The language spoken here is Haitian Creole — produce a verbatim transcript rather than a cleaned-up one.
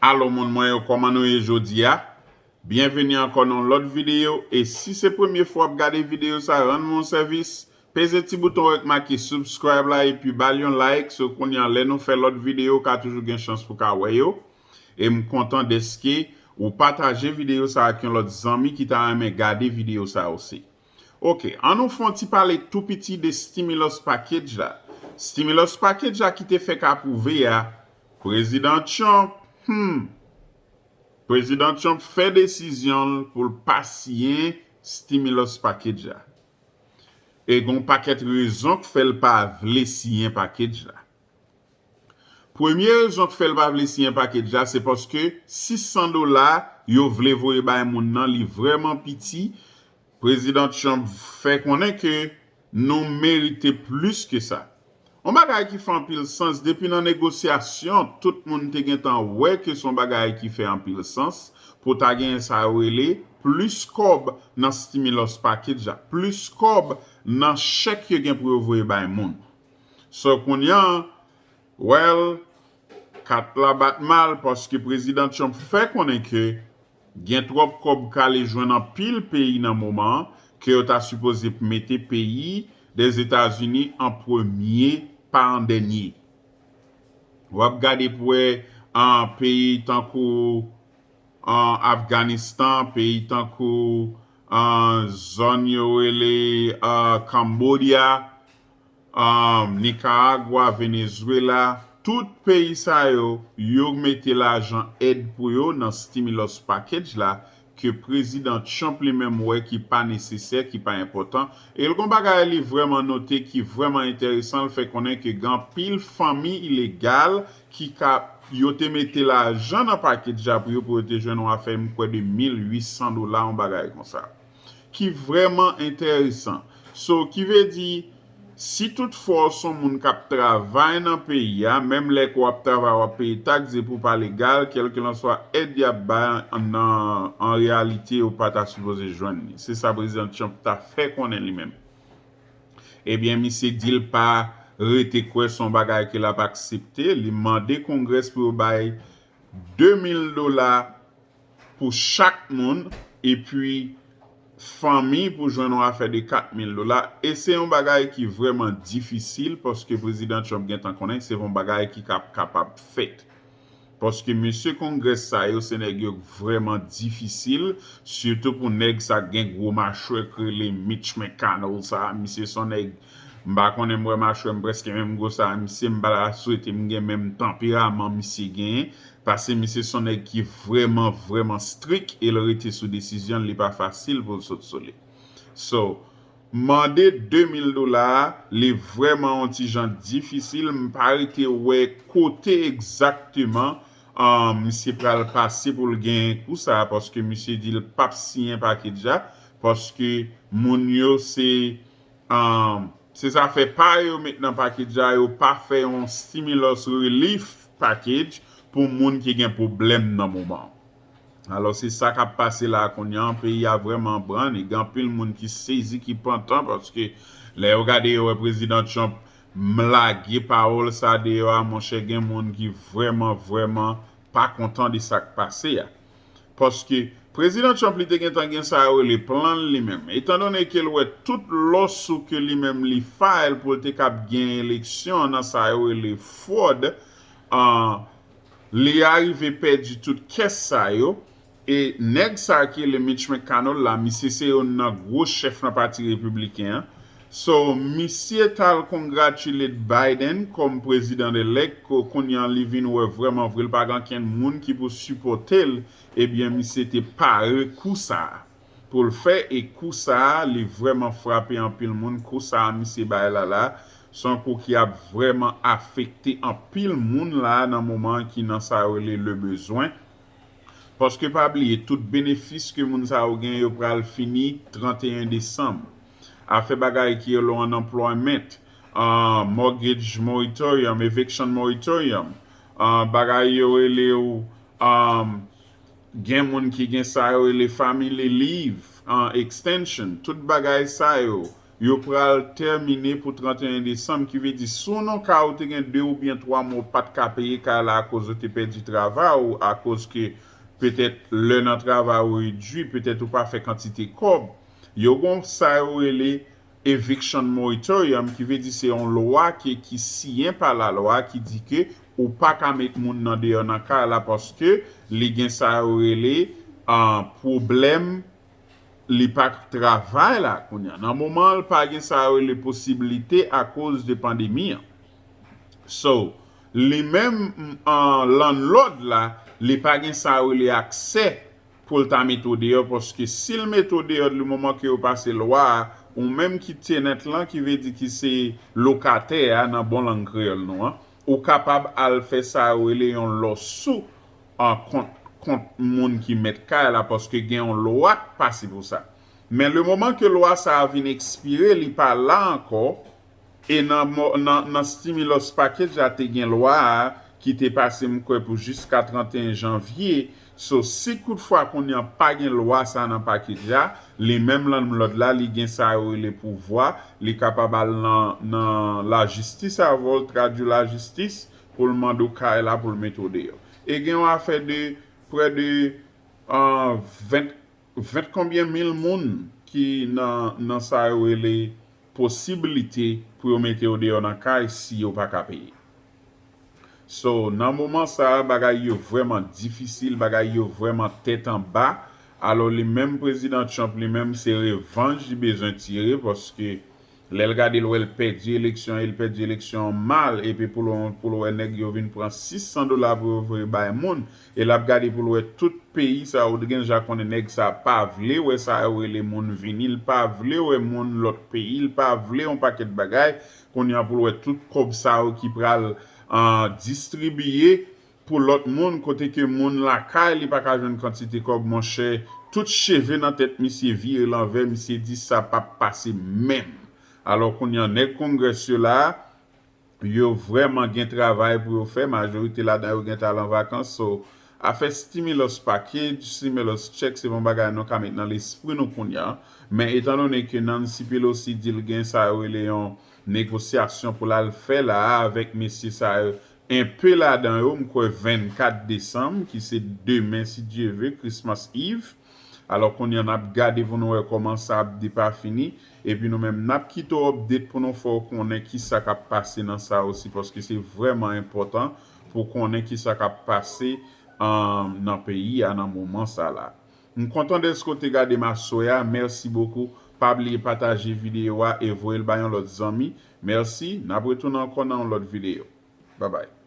Alo moun mwen yo, kòman nou ye jodi a? Byenveni ankò nan yon lòt videyo. E si se premye fwa w ap gade videyo sa, rann mwen yon sèvis. Peze ti bouton wè k make subscribe la epi ba l yon like. So kounye a lè nou fè lòt videyo, w ka toujou gen chans pou w ka wè yo. E m kontan dèske ou pataje videyo sa ak yon lòt zanmi ki ta renmen gade videyo sa osi. Ok, an nou fè yon ti pale tou piti de stimulus package la. Stimulus package la ki te fèk apwouve a, Prezidan Trump, hmm, Prezidan Trump fè desizyon l pou l pa siyen stimulus package la. E gen yon pakèt rezon k fè l pa vle siyen package la. Premye rezon k fè l pa vle siyen package la, se paske sis san dola yo vle voye bay moun nan, li vrèman piti. Prezidan Trump fè konnen ke nou merite plis ke sa. Yon bagay ki fè anpil sans, depi nan negosyasyon, tout moun te gentan wè ke se yon bagay ki fè anpil sans pou ta genyen sa yo rele plis kòb nan stimulus package la, plis kòb nan chèk yo gen pou yo voye bay moun. So kounye a, well, kat la bat mal paske Prezidan Trump fè konnen ke gen twòp kòb k ale jwenn anpil peyi nan moman an, ke yo ta sipoze mete peyi Dèzetazini an premye, pa an dènye. W ap gade pou wè an peyi tankou an Afganistan, peyi tankou an zòn yo rele an Cambodia, um, Nicaragua, Venezuela, tout peyi sa yo, yo mete lajan èd pou yo nan stimulus package la ke Prezidan Trump li menm wè ki pa nesesè, ki pa enpòtan. E l gon bagay li vrèman note ki vrèman enteresan, l fè konnen ke gen anpil fanmi ilegal ki ka, yo te mete lajan nan package la pou yo, pou yo te jwenn yon afè, m kwè de mil uit san dola, yon bagay konsa. Ki vrèman enteresan. So, ki vle di, si toutfwa w se yon moun k ap travay nan peyi a, menm lè ke w ap travay, w ap peye taks, epi w pa legal, kèlkelanswa èd y ap bay an, an, an reyalite, ou pa ta sipoze jwenn li. Se sa Prezidan Trump ta fè konnen li menm. Ebyen, misye di l pa rete kwè se yon bagay ke l ap aksepte. Li mande Congress pou yo bay de mil dola pou chak moun, epi fanmi pou jwenn yon afè de kat mil dola. E se yon bagay ki vrèman difisil, paske Prezidan Trump gentan konnen se yon bagay ki kap, kapab fèt. Paske mesye Congress sa yo, se nèg yo k vrèman difisil, sitou pou nèg sa k gen gwo machwè k rele Mitch McConnell sa. Misye se yon nèg, m pa konnen, m wè machwè m prèske menm gwo sa misye, m pa ta swete m gen menm tanperaman misye genyen, paske misye se yon nèg ki vrèman, vrèman strik e l rete sou desizyon l, li pa fasil pou l sot sou li. So, mande de mil dola a, li vrèman yon ti jan difisil. M pa rete wè kote egzakteman, um, misye pral pase pou l genyen kou sa a, paske misye di l p ap siyen package la, paske moun yo se, um, se zafè pa yo yo met nan package la, yo pa fè yon stimulus relief package pou moun ki gen pwoblèm nan moman an. Alò, se sa k ap pase la kounye a, peyi a vrèman branle, gen anpil moun ki sezi, ki pantan, paske lè yo gade, yo wè Prezidan Trump m lage pawòl sa deyò a, monchè, gen moun ki vrèman, vrèman pa kontan de sa k pase a. Paske Prezidan Trump, li te gentan gen sa yo rele plan l li menm. Etandone ke l wè tout lòsou ke li menm li file pou l te kab gen eleksyon nan sa yo rele fraud, an, li arive pèdi tout kès sa yo. E nèg sa ki rele Mitch McConnell la, misye se youn nan gwo chèf nan pati repibliken an. So, misye t al congratulate Biden kòm prezidan elect, ko-, kounye a li vin wè vrèman vre l pa gen ankenn moun ki pou sipòte l. Ebyen, misye te pare kou sa a pou l fè, e kou sa a, li vrèman frape anpil moun. Kou sa a misye bay la la, se yon kou ki ap vrèman afekte anpil moun la nan moman an ki nan sa yo rele le bezwen. Paske pa bliye, tout benefis ke moun sa yo gen, yo pral fini trannteyen desanm. Afè bagay ki rele w unemployment, ah, mortgage moratorium, eviction moratorium, ah, bagay yo rele w, ah, gen moun ki gen sa yo rele family leave, ah, extension, tout bagay sa yo, yo pral tèmine pou trannteyen desanm, ki vle di si w nan ka ou te gen de oubyen twa mwa ou pa t ka peye kay la akoz ou te pèdi travay ou, akoz ke petèt lè nan travay ou redui, petèt ou pa fè kantite kòb, yo gon sa yo rele eviction moratorium, ki vle di se yon lwa ki, ki siyen pa lalwa, ki di ke ou pa ka met moun nan deyò nan kay la paske li gen sa yo rele, ah, pwoblèm, li pa travay la kounye a. Nan moman an, li pa gen sa yo rele posiblite akoz de pandemi an. So, li menm, m, an, landlord la, li pa gen sa yo rele aksè pou l ta mete w deyò, paske si l mete w deyò, le moman ke yo pase lwa a, ou menm ki tenant lan, ki vle di ki se lokatè a nan bon lang kreyòl nou an, ou kapab al fè sa yo rele yon lawsuit an kont, kont moun ki mèt kay la, paske gen yon lwa k pase pou sa. Men le moman ke lwa sa a vin ekspire, li pa la ankò, e nan, mo- nan, nan stimulus package la te gen lwa a ki te pase, m kwè, pou jiska trannteyen janvye. So, si koutfwa kounye a pa gen lwa sa a nan package la, li menm landlord la, li gen sa yo rele pouvwa, li kapab al nan, nan lajistis avè w, tradui lajistis, pou l mande w kay la, pou l mete w deyò. E gen yon afè de prè de, ah, ven, ven konbyen mil moun ki nan, nan sa yo rele posiblite pou yo mete yo deyò nan kay si yo pa ka peye. So, nan moman sa a, bagay yo vrèman difisil, bagay yo vrèman tèt anba. Alò, li menm Prezidan Trump, li menm, se revanj li bezwen tire, paske lè l gade, l wè l pèdi eleksyon, e l pèdi eleksyon an mal, epi pou l, pou l wè nèg yo vin pran sis san dola pou yo voye bay moun, e l ap gade pou l wè tout peyi sa, ou deja konnen nèg sa pa vle wè sa yo rele moun vini, l pa vle wè moun lòt peyi, l pa vle yon pakèt bagay. Kounye a pou l wè tout kòb sa yo ki pral, ah, distribiye pou lòt moun, kote ke moun lakay li pa ka jwenn kantite kòb, monchè, tout cheve nan tèt misye vire lanvè, misye di sa p ap pase menm. Alò kounye a nèg Congress yo la, yo vrèman gen travay pou yo fè, majorite ladan yo gentan al an vakans. So, afè stimulus package, stimulus check, se pa yon bagay nou ka met nan lespri nou kounye a. Men etandone ke Nancy Pelosi di l gen sa yo rele yon negosyasyon pou l al fè la a avèk mesye sa yo, enpe ladan yo, m kwè vennkat desanm, ki se demen, si Dye ve, Christmas Eve. Alò kounye a n ap gade pou nou wè kòman sa ap depafini. Epi nou menm, n ap kite w update pou nou fè w konnen kisa k ap pase nan sa osi, paske se vrèman enpòtan pou konnen kisa k ap pase, um, nan peyi a nan moman sa la. M kontan dèske w te gade m aswè a. Mèsi bokou. Pa bliye pataje videyo a e voye l bay yon lòt zanmi. Mèsi. N ap retounen ankò nan yon lòt videyo. Babay.